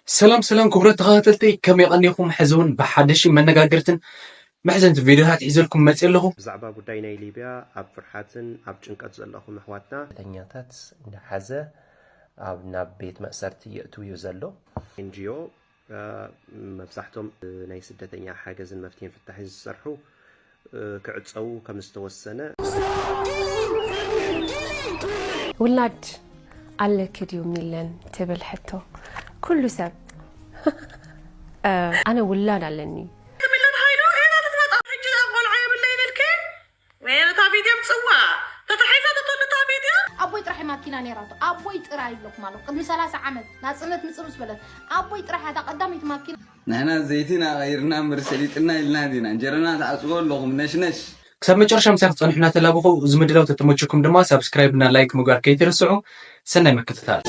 ሰላም ሰላም ክቡራት ተኸታተልቲ፣ ከመይ ቀኒኹም? ሕዚ እውን ብሓደሽቲ መነጋገርትን መሕዘንቲ ቪድዮታት ሒዘልኩም መፅእ ኣለኹ። ብዛዕባ ጉዳይ ናይ ሊብያ ኣብ ፍርሓትን ኣብ ጭንቀት ዘለኹም ኣሕዋትና፣ ስደተኛታት እንዳሓዘ ኣብ ናብ ቤት መእሰርቲ የእትው እዩ ዘሎ። ኤንጂኦ፣ እ፣ መብዛሕቶም ናይ ስደተኛ ሓገዝን መፍትሒ ፍታሕን ዝሰርሑ፣ እ፣ ክዕፀዉ ከም ዝተወሰነ። ውላድ ኣለኪ ድዩ ሚለን ትብል ሕቶ ኩሉ ሰብ። እ፣ ኣነ ውላድ ኣለኒ። ትምለት ሃይሉ ሒዛ ትመጣ። ሕጂ እዛ ቆልዓ የብለይን ኢልኪ ወይ ነታ ቪድዮ ምጽዋ ተታሒዛ ተቶልታ ቪድዮ። ኣቦይ ጥራሕ ማኪና ነይራቶ ኣቦይ ጥራይ ኢለኩም ኣለኹ ቅድሚ ሰላሳ ዓመት ናፅነት ምፅእ ምስ በለት ኣቦይ ጥራሕ እያ እታ ቀዳመይቲ ማኪና። ንሕና ዘይትና ቀይርና እምበር ሰሊጥና ኢልና ዲና እንጀረና ትዓፅዎ ኣለኹም ነሽነሽ። ክሳብ መጨረሻ ምሳይ ክትፀንሑ እናተላበኹ፣ እዚ ምድላው ተተመቸኩም ድማ ሳብስክራይብ እና ላይክ ምግባር ከይትርስዑ። ሰናይ ምክትታል።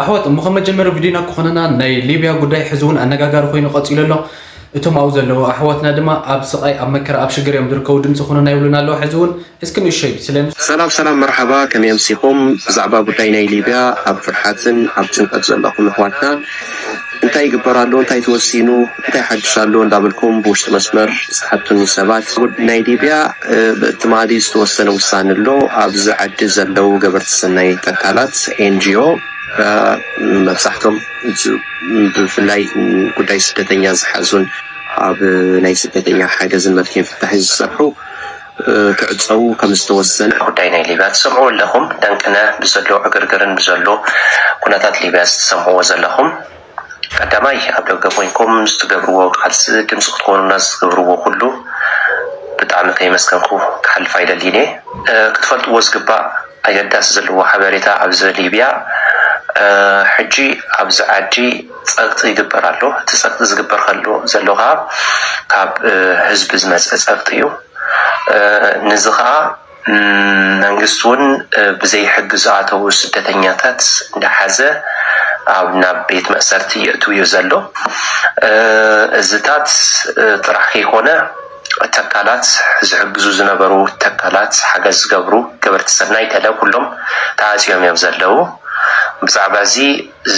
ኣሕዋት እሞ ከም መጀመሪ ቪድዮና ክኾነና ናይ ሊብያ ጉዳይ ሕዚ እውን ኣነጋጋሪ ኮይኑ ቀፂሉ ኣሎ። እቶም ኣብኡ ዘለዉ ኣሕዋትና ድማ ኣብ ስቓይ ኣብ መከራ ኣብ ሽግር እዮም ዝርከቡ፣ ድምፂ ኩኑና ይብሉና ኣለዉ። ሕዚ እውን እስኪ ንእሸይ ስለ ሰላም ሰላም መርሓባ ከመይ ኣምሲኹም? ብዛዕባ ጉዳይ ናይ ሊብያ ኣብ ፍርሓትን ኣብ ጭንቀት ዘለኹም ኣሕዋትና እንታይ ይግበር ኣሎ እንታይ ተወሲኑ እንታይ ሓድሽ ኣሎ እንዳበልኩም ብውሽጢ መስመር ዝሓቱኒ ሰባት ናይ ሊብያ ትማሊ ዝተወሰነ ውሳነ ኣሎ ኣብዚ ዓዲ ዘለዉ ገበርቲ ሰናይ ተካላት ኤንጂኦ መብዛሕቶም ብፍላይ ጉዳይ ስደተኛ ዝሓዙን ኣብ ናይ ስደተኛ ሓገዝን መፍትሒ ፍታሕን ዝሰርሑ ክዕፀዉ ከም ዝተወሰነ ጉዳይ ናይ ሊብያ ትሰምዕዎ ኣለኹም ደንቅነ ብዘሎ ዕግርግርን ብዘሎ ኩነታት ሊብያ ዝትሰምዕዎ ዘለኹም ቀዳማይ ኣብ ደገ ኮይንኩም ዝትገብርዎ ቃልሲ ድምፂ ክትኮኑና ዝትገብርዎ ኩሉ ብጣዕሚ ከየመስገንኩ ክሓልፍ ኣይደልን እየ ክትፈልጥዎ ዝግባእ ኣገዳሲ ዘለዎ ሓበሬታ ኣብዚ ሊብያ ሕጂ ኣብዚ ዓዲ ፀቅጢ ይግበር ኣሎ እቲ ፀቅጢ ዝግበር ከሎ ዘሎ ከዓ ካብ ህዝቢ ዝመፀ ፀቅጢ እዩ ንዚ ከዓ መንግስቲ እውን ብዘይ ሕጊ ዝኣተዉ ስደተኛታት እንዳሓዘ ኣብ ናብ ቤት መእሰርቲ የእትው እዩ ዘሎ እዚታት ጥራሕ ከይኮነ ተካላት ዝሕግዙ ዝነበሩ ተካላት ሓገዝ ዝገብሩ ገበርቲ ሰናይ ገለ ኩሎም ተዓፅዮም እዮም ዘለዉ ብዛዕባ እዚ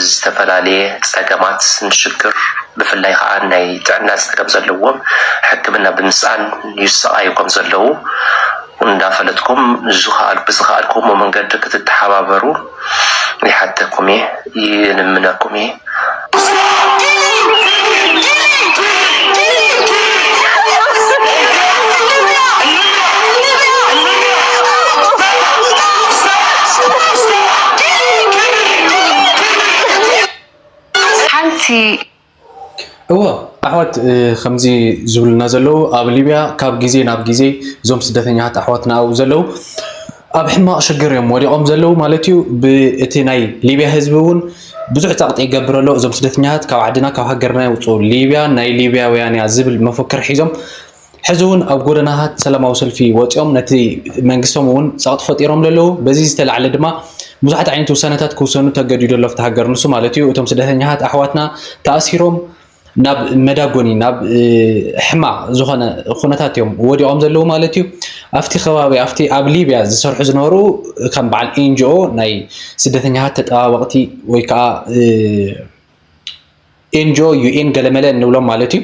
ዝተፈላለየ ፀገማት ንሽግር ብፍላይ ከዓ ናይ ጥዕና ፀገም ዘለዎም ሕክምና ብምስኣን ይሰቃዩ ከም ዘለዉ እንዳፈለጥኩም ዝኸኣል ብዝኸኣልኩሞ መንገዲ ክትተሓባበሩ ይሓተኩም እየ ይልምነኩም እየ ሓንቲ እወ ኣሕዋት ከምዚ ዝብሉና ዘለዉ ኣብ ሊብያ ካብ ግዜ ናብ ግዜ እዞም ስደተኛታት ኣሕዋትና ኣብኡ ዘለዉ ኣብ ሕማቕ ሽግር እዮም ወዲቖም ዘለዉ ማለት እዩ ብእቲ ናይ ሊብያ ህዝቢ እውን ብዙሕ ፃቕጢ ይገብር ኣሎ እዞም ስደተኛታት ካብ ዓድና ካብ ሃገርና ይውፅኡ ሊብያ ናይ ሊብያውያን እያ ዝብል መፈክር ሒዞም ሕዚ እውን ኣብ ጎደናታት ሰላማዊ ሰልፊ ወፂኦም ነቲ መንግስቶም እውን ፀቕጢ ፈጢሮም ለለዉ በዚ ዝተላዕለ ድማ ብዙሓት ዓይነት ውሳነታት ክውሰኑ ተገዲዱ ኣሎ ኣብቲ ሃገር ንሱ ማለት እዩ እቶም ስደተኛታት ኣሕዋትና ተኣሲሮም ናብ መዳጎኒ ናብ ሕማቕ ዝኾነ ኩነታት እዮም ወዲቖም ዘለዉ ማለት እዩ ኣብቲ ከባቢ ኣብቲ ኣብ ሊብያ ዝሰርሑ ዝነበሩ ከም በዓል ኤንጂኦ ናይ ስደተኛታት ተጠባበቕቲ ወይ ከዓ ኤንጂኦ ዩኤን ገለመለ እንብሎም ማለት እዩ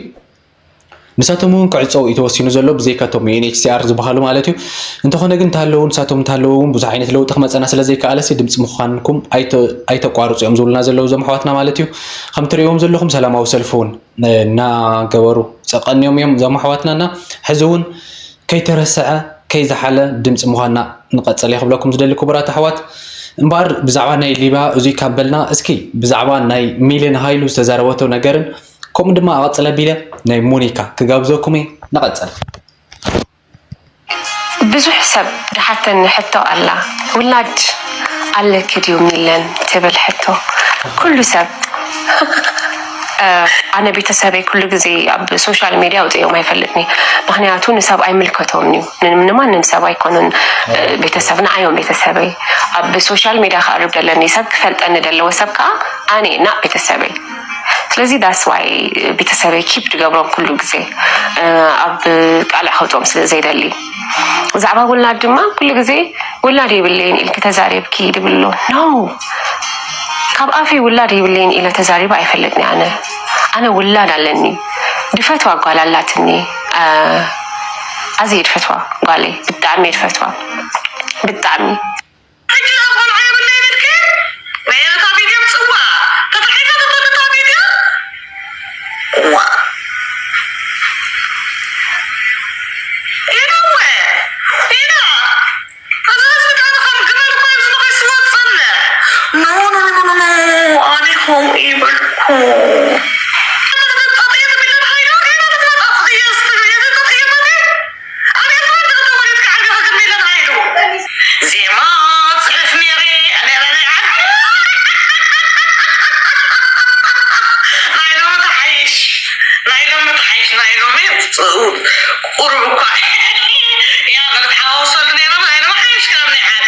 ንሳቶም እውን ክዕፀው እዩ ተወሲኑ ዘሎ ብዘይካቶም ዩኤንኤችሲኣር ዝበሃሉ ማለት እዩ እንተኾነ ግን እንተሃለዉ ንሳቶም እንተሃለዉ እውን ብዙሕ ዓይነት ለውጢ ክመፀና ስለ ዘይከኣለሲ ድምፂ ምዃንኩም ኣይተቋርፁ እዮም ዝብሉና ዘለዉ እዞም ኣሕዋትና ማለት እዩ ከም ትርእይዎም ዘለኹም ሰላማዊ ሰልፊ እውን እናገበሩ ፀቀንዮም እዮም እዞም ኣሕዋትና እና ሕዚ እውን ከይተረስዐ ከይዝሓለ ድምፂ ምዃንና ንቐፅል እየ ክብለኩም ዝደሊ ክቡራት ኣሕዋት እምበኣር ብዛዕባ ናይ ሊብያ እዙይ ካብ በልና እስኪ ብዛዕባ ናይ ሚልን ሃይሉ ዝተዛረበቶ ነገርን ከምኡ ድማ ኣቐፅል ኣቢለ ናይ ሞኒካ ክጋብዘኩም እየ ንቐፅል ብዙሕ ሰብ ድሓተኒ ሕቶ ኣላ ውላድ ኣለኪ ድዩ ሚለን ትብል ሕቶ ኩሉ ሰብ ኣነ ቤተሰበይ ኩሉ ግዜ ኣብ ሶሻል ሜድያ ኣውፅኦም ኣይፈልጥኒ ምክንያቱ ንሰብ ኣይምልከቶም እዩ ንማንም ሰብ ኣይኮኑን ቤተሰብ ንዓዮም ቤተሰበይ ኣብ ሶሻል ሜድያ ክኣርብ ደለኒ ሰብ ክፈልጠኒ ደለዎ ሰብ ከዓ ኣነ ናብ ቤተሰበይ ስለዚ that's why ቤተሰበይ keep ድገብሮም ኩሉ ግዜ ኣብ ቃልዕ ከውፅኦም ስለ ዘይደሊ። ብዛዕባ ውላድ ድማ ኩሉ ግዜ ውላድ የብለይን ኢልኪ ተዛሪብኪ ድብሎ። No፣ ካብ ኣፈይ ውላድ የብለይን ኢለ ተዛሪበ ኣይፈልጥን ኣነ። ኣነ ውላድ ኣለኒ። ድፈትዋ ጓል ኣላትኒ። ኣዝየ ድፈትዋ ጓለይ፣ ብጣዕሚ ድፈትዋ። ብጣዕሚ። ሕጂ ኣብ ቆልዓ የብለይን ኢልኪ ናይ ነታ ቪድዮ ምፅዋ ተታሒዛ ተፈትታ ቪድዮ። ዋ ኢሉ እወ ኢላ። እዚ ህዝቢ ዳኣ ከም ግመል እኮ እዩ ዝመኸስዎ ዝፀንሕ። ኖ ኖ ኖ ኖ ኖ ኣነ ከምኡ ይበልኩ። ዜማ ጽሕፍ ነይረ፣ ኣነ ኣነ ናይ ሎሚ ተሓይሽ፣ ናይ ሎሚ ተሓይሽ፣ ናይ ሎሚ ቁሩብ እኳ እያ ክትሓወሰሉ ነይራ፣ ናይ ሎሚ ሓይሽ ካብ ናይ ዓዲ።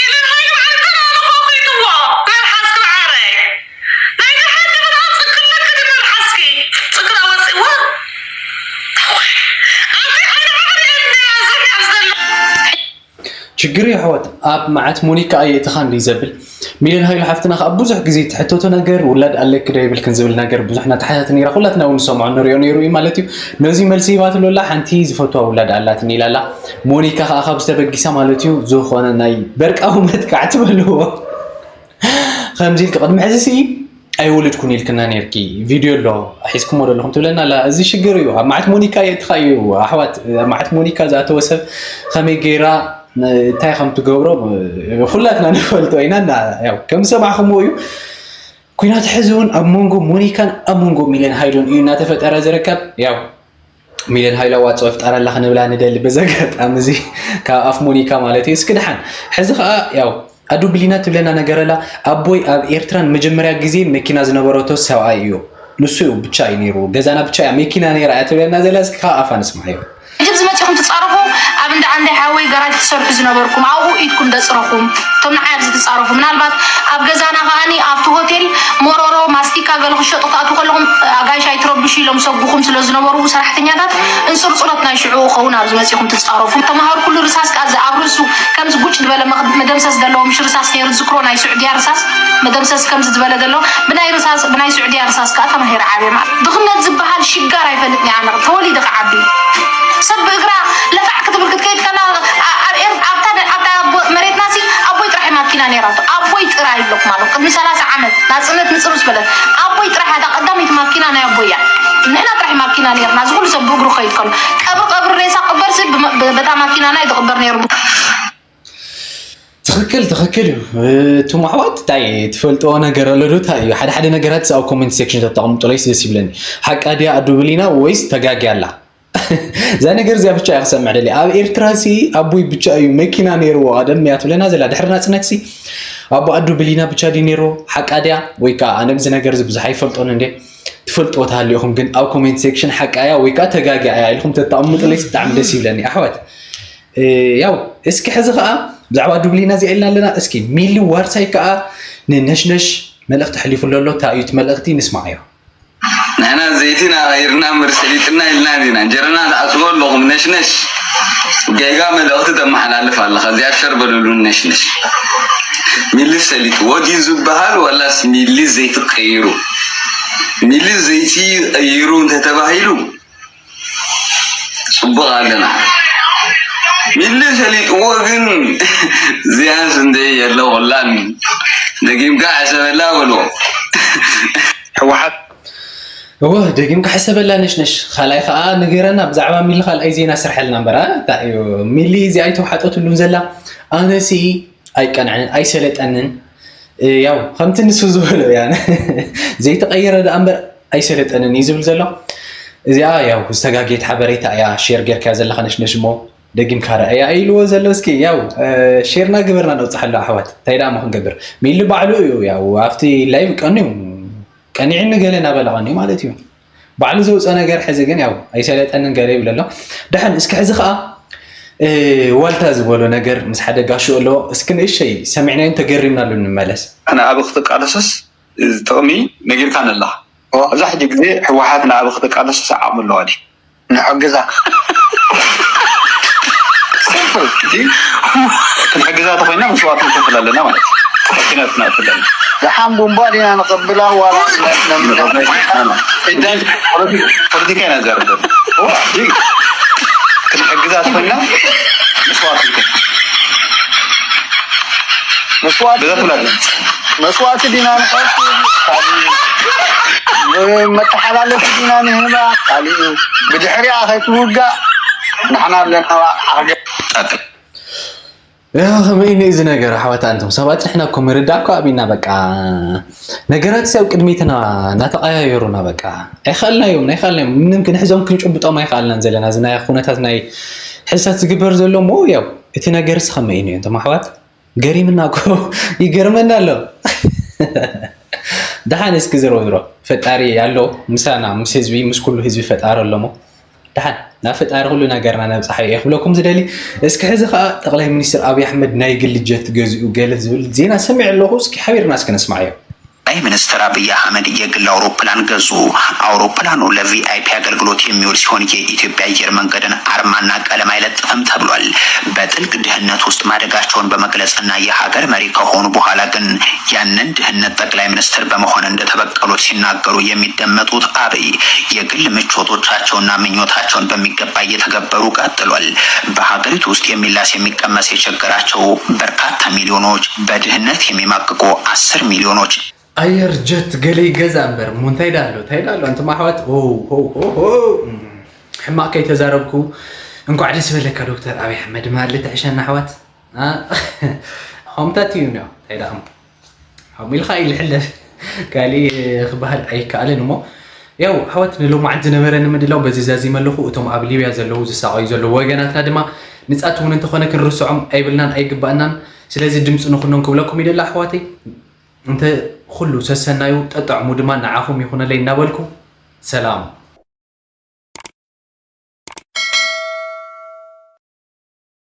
ኢለን ሃይሉ ባዕልካ ኣነ ኮኺትዎ፣ መልሓስኪ ብዓረይ። ናይ ደሓን ድማ ጽግለክ ድመር ሓስኪ ጽግራ ወጽእዎ። ኣንቲ ዓይኒ ዓቕሊ እንድያ ዘኛ ዘሎ። ችግር የሕዋት ኣብ መዓት ሞኒካ ኣየእትኻን ድዩ ዘብል። ሚልን ሃይሉ ሓፍትና ከዓ ብዙሕ ግዜ ትሕተቶ ነገር ውላድ ኣለክ ዶ የብልክን ዝብል ነገር ብዙሕ ናተሓታት ነይራ፣ ኩላትና እውን ንሰምዖ ንሪኦ ነይሩ እዩ ማለት እዩ። ነዚ መልሲ ሂባትሉ ኣላ። ሓንቲ ዝፈትዋ ውላድ ኣላትኒ ኢላ ኣላ። ሞኒካ ከዓ ካብ ዝተበጊሳ ማለት እዩ ዝኾነ ናይ በርቃዊ መጥቃዕ ትበልዎ ከምዚ ኢልክ ቅድሚ ሕዚ ሲ ኣይወለድኩን ኢልክና ነይርኪ፣ ቪድዮ ኣሎ ሒዝኩሞ ዘለኹም ትብለና ኣላ። እዚ ሽግር እዩ። ኣብ መዓት ሞኒካ የእትኻ እዩ ኣሕዋት፣ ኣብ መዓት ሞኒካ ዝኣተወ ሰብ ከመይ ገይራ እንታይ ከም ትገብሮ ኩላትና ንፈልጦ ኢና። እና ያው ከም ዝሰማዕኹምዎ እዩ። ኩናት ሕዚ እውን ኣብ መንጎ ሞኒካን ኣብ መንጎ ሚለን ሃይሉን እዩ እናተፈጠረ ዝርከብ። ያው ሚለን ሃይሉ ኣዋፅኦ ፍጠረላ ክንብላ ንደሊ በዚ ኣጋጣሚ እዚ ካብ ኣፍ ሞኒካ ማለት እዩ። እስኪ ደሓን ሕዚ ከዓ ያው ኣዱ ብሊና ትብለና ነገር ኣላ። ኣቦይ ኣብ ኤርትራ ንመጀመርያ ግዜ መኪና ዝነበረቶ ሰብኣይ እዩ። ንሱ ብቻ እዩ ነይሩ፣ ገዛና ብቻ እያ መኪና ነይራ እያ ትብለና ዘላ። እስኪ ካብ ኣፋ ንስማዓዮ። ሕጂ ኣብዚ መፂኹም ትፃረፉ ኣብ እንዳ ዓንዳይ ሓወይ ገራጅ ትሰርሑ ዝነበርኩም ኣብኡ ኢድኩም ደፅረኹም እቶም ንዓይ ኣብዚ ትፃረፉ ምናልባት ኣብ ገዛና ከዓኒ ኣብቲ ሆቴል ሞሮሮ ማስቲካ ገለ ክሸጡ ክትኣትዉ ከለኹም ኣጋይሽ ኣይትረብሹ ኢሎም ሰጉኹም ስለ ዝነበሩ ሰራሕተኛታት እንፅርፅሮት ናይ ሽዑ ከውን ኣብዚ መፂኹም ትፃረፉ ተምሃሩ ኩሉ ርሳስ ከኣ ኣብ ርእሱ ከምዚ ጉጭ ዝበለ መደምሰስ ዘለዎ ምሽ ርሳስ ነይሩ ዝክሮ ናይ ስዑድያ ርሳስ መደምሰስ ከምዚ ዝበለ ዘሎ ብናይ ርሳስ ብናይ ስዑድያ ርሳስ ከኣ ተማሂረ ዓብየ ማለት ድኽነት ዝበሃል ሽጋር ኣይፈልጥን እየ ኣነ ተወሊደ ክዓቢ ሰብ ብእግራ ለፋዕ ክትብል ክትከይድ ከላ ኣብ ኤር ኣብታ ኣብታ መሬትና ሲ ኣቦይ ጥራሕ ማኪና ነይራቶ ኣቦይ ጥራይ ኣለኩ ማለት ቅድሚ ሰላሳ ዓመት ናጽነት ንጽሩ ዝበለት ኣቦይ ጥራሕ እታ ቀዳመይቲ ማኪና ናይ ኣቦይ እያ ንሕና ጥራሕ ማኪና ነይርና እዚ ኩሉ ሰብ ብእግሩ ክኸይድ ከሎ ቀብሪ ቀብሪ ሬሳ ቅበር ሲ በታ ማኪናና እዩ ዝቕበር ነይሩ ትኽክል ትኽክል እዩ። እቱም ኣሕዋት እንታይ ትፈልጥዎ ነገር ኣሎ ዶ? እንታይ እዩ ሓደ ሓደ ነገራት ኣብ ኮሜንት ሴክሽን ተተቐምጡለይስ ደስ ይብለኒ። ሓቃ ድያ ኣዱ ብሊና ወይስ ተጋግያ ኣላ? እዛ ነገር እዚኣ ብቻ እያ ክሰምዕ ደልየ። ኣብ ኤርትራ ሲ ኣቦይ ብቻ እዩ መኪና ነይርዎ ቀደም እያ ትብለና ዘላ ድሕሪ ናጽነት ሲ ኣቦ ኣዱ ብሊና ብቻ ድዩ ነይርዎ? ሓቃ ድያ ወይ ከኣ ኣነ ብዚ ነገር እዚ ብዙሕ ኣይፈልጦን እንድየ። ትፈልጥዎ ተሃሊኹም ግን ኣብ ኮሜንት ሴክሽን ሓቃ እያ ወይ ከኣ ተጋግያ እያ ኢልኩም ተተቐምጡለይስ ብጣዕሚ ደስ ይብለኒ ኣሕዋት። ያው እስኪ ሕዚ ከዓ ብዛዕባ ዱብሊና እዚኣ ኢልና ኣለና። እስኪ ሚሊ ዋርሳይ ከዓ ንነሽነሽ መልእኽቲ ኣሕሊፉ ኣሎ ኣሎ። እንታይ እዩ እቲ መልእኽቲ? ንስማዓዮ። ንሕና ዘይቲ ናቐይርና እምበር ሰሊጥና ኢልና ዲና እንጀራና ትዓፅዎ ኣለኹም ነሽነሽ ጌጋ መልእኽቲ ተመሓላልፍ ኣለኻ እዚኣ ሸር በልሉ ነሽነሽ ሚሊ ሰሊጥዎ ድዩ ዝበሃል ዋላስ ሚሊ ዘይቲ ቀይሩ ሚሊ ዘይቲ ቀይሩ እንተተባሂሉ ፅቡቕ ኣለና ሚሊ ሰሊጥዎ ግን እዚኣስ እንደ የለ ቆላን ደጊምካ ሕሰበላ በልዎ ህወሓት እወ ደጊምካ ሕሰበላ ነሽነሽ ካልኣይ ከዓ ንገረና ብዛዕባ ሚሊ ካልኣይ ዜና ስርሐልና እምበር እንታይ እዩ ሚሊ እዚኣ ኣይተውሓጠትሉን ዘላ ኣነሲ ኣይቀንዐንን ኣይሰለጠንን ያው ከምቲ ንሱ ዝበሎ እያ ዘይተቀየረ ደኣ እምበር ኣይሰለጠንን እዩ ዝብል ዘሎ እዚኣ ያው ዝተጋጌት ሓበሬታ እያ ሼር ጌርካያ ዘለካ ነሽነሽ እሞ ደጊምካ ረኣያ ኢልዎ ዘሎ እስኪ ያው ሼርና ግበርና ነብፅሓሉ ኣሕዋት እንታይ ደኣ ክንገብር ሚሊ ባዕሉ እዩ ያው ኣብቲ ላይቭ ቀንዩ ቀኒዕኒ ገለ እናበለ ቀንዩ ማለት እዩ ባዕሉ ዘውፀ ነገር ሕዚ ግን ያው ኣይሰለጠንን ገለ ይብል ኣሎ ደሓን እስኪ ሕዚ ከዓ ዋልታ ዝበሎ ነገር ምስ ሓደ ጋሹ ኣሎ እስኪ ንእሸይ ሰሚዕናዮን ተገሪምናሉ ንመለስ ኣነ ኣብ ክትቃለሶስ ጥቕሚ ነጊርካን ኣለኻ እዛ ሕጂ ግዜ ህወሓት ንኣብ ክትቃለስ ዓቕሚ ኣለዋ ድዩ? ንሕግዛ። Simple። ክንሕግዛ ተኮይና መስዋዕቲ ንከፍል ኣለና ማለት እዩ። ኪነት ነእትለን። ደሓን ቡምባ ዲና ንቐብላ ዋላ ነምላ? ፖለቲካ ኢና ንዛረብ ዘለና። እዋ፣ ክንሕግዛ ተኮይና መስዋዕቲ ንከፍል። መስዋዕቲ በዛ ትብላ። መስዋዕቲ ዲና ንኸፍል? መተሓላለፊ ዲና ንህባ? ካልእ እዩ። ብድሕሪኣ ከይትውጋእ ንሕና ኣለና። ጠቅ- ያው ከመይ እዩ እዚ ነገር ኣሕዋት? ኣንቱም ሰባት ንሕና እኮ ምርዳእ እኮ ኣብና በቃ። ነገራት ሰብ ቅድሚትና እናተቐያየሩና በቃ ኣይኸልናዮም ኣይኸልናዮም ምንም ክንሕዞም ክንጭብጦም ኣይኸልናን ዘለና እዚ ናይ ኩነታት ናይ ሕሳት ዝግበር ዘሎ እሞ ያው እቲ ነገር ስ ከመይ እዩ እንቶም ኣሕዋት? ገሪምና እኮ ይገርመና ኣሎ። ደሓን እስኪ ዝሮ ዝሮ ፈጣሪ ኣሎ ምሳና ምስ ህዝቢ ምስ ኩሉ ህዝቢ ፈጣሪ ኣለሞ። ደሓን ናብ ፈጣሪ ኩሉ ነገርና ነብፅሓዮ እየ ክብለኩም ዝደሊ። እስኪ ሕዚ ከዓ ጠቅላይ ሚኒስትር ኣብይ ኣሕመድ ናይ ግሊ ጀት ገዚኡ ገለ ዝብል ዜና ሰሚዐ ኣለኹ። እስኪ ሓቢርና እስኪ ነስማዓዮ። ጠቅላይ ሚኒስትር አብይ አህመድ የግል አውሮፕላን ገዙ። አውሮፕላኑ ለ ቪ አይ ፒ አገልግሎት የሚውል ሲሆን የኢትዮጵያ አየር መንገድን አርማና ቀለም አይለጥፍም ተብሏል። በጥልቅ ድህነት ውስጥ ማደጋቸውን በመግለጽና የሀገር መሪ ከሆኑ በኋላ ግን ያንን ድህነት ጠቅላይ ሚኒስትር በመሆን እንደተበቀሉት ሲናገሩ የሚደመጡት አብይ የግል ምቾቶቻቸውና ምኞታቸውን በሚገባ እየተገበሩ ቀጥሏል። በሀገሪቱ ውስጥ የሚላስ የሚቀመስ የቸገራቸው በርካታ ሚሊዮኖች፣ በድህነት የሚማቅቁ አስር ሚሊዮኖች፣ ኣየር ጀት ገለ ይገዛ እምበር እሞ እንታይ ዳ ኣሎ እንታይ ዳ ኣሎ ኣንቱም ኣሕዋት። ሆ ሆ ሆ ሆ። ሕማቕ ከይተዛረብኩ እንኳዕ ደስ በለካ ዶክተር ኣብይ ኣሕመድ ማሊ ትሕሸና ኣሕዋት። ሆምታት እዩ ነው እንታይ ዳ ከምኡ ኢልካ እዩ ዝሕለፍ። ካሊእ ክበሃል ኣይከኣልን እሞ ያው ኣሕዋት ንሎማዓንቲ ዝነበረ ንምድላው በዚ ዛዚመ ኣለኹ። እቶም ኣብ ሊብያ ዘለዉ ዝሳቐዩ ዘለዉ ወገናትና ድማ ንጻት እውን እንተኾነ ክንርስዖም ኣይብልናን ኣይግባእናን። ስለዚ ድምፂ ንኹኖም ክብለኩም ይደላ ኣሕዋተይ። እንተ ኩሉ ሰሰናዩ ጠጥዕሙ ድማ ንዓኹም ይኹነለይ እናበልኩ ሰላም።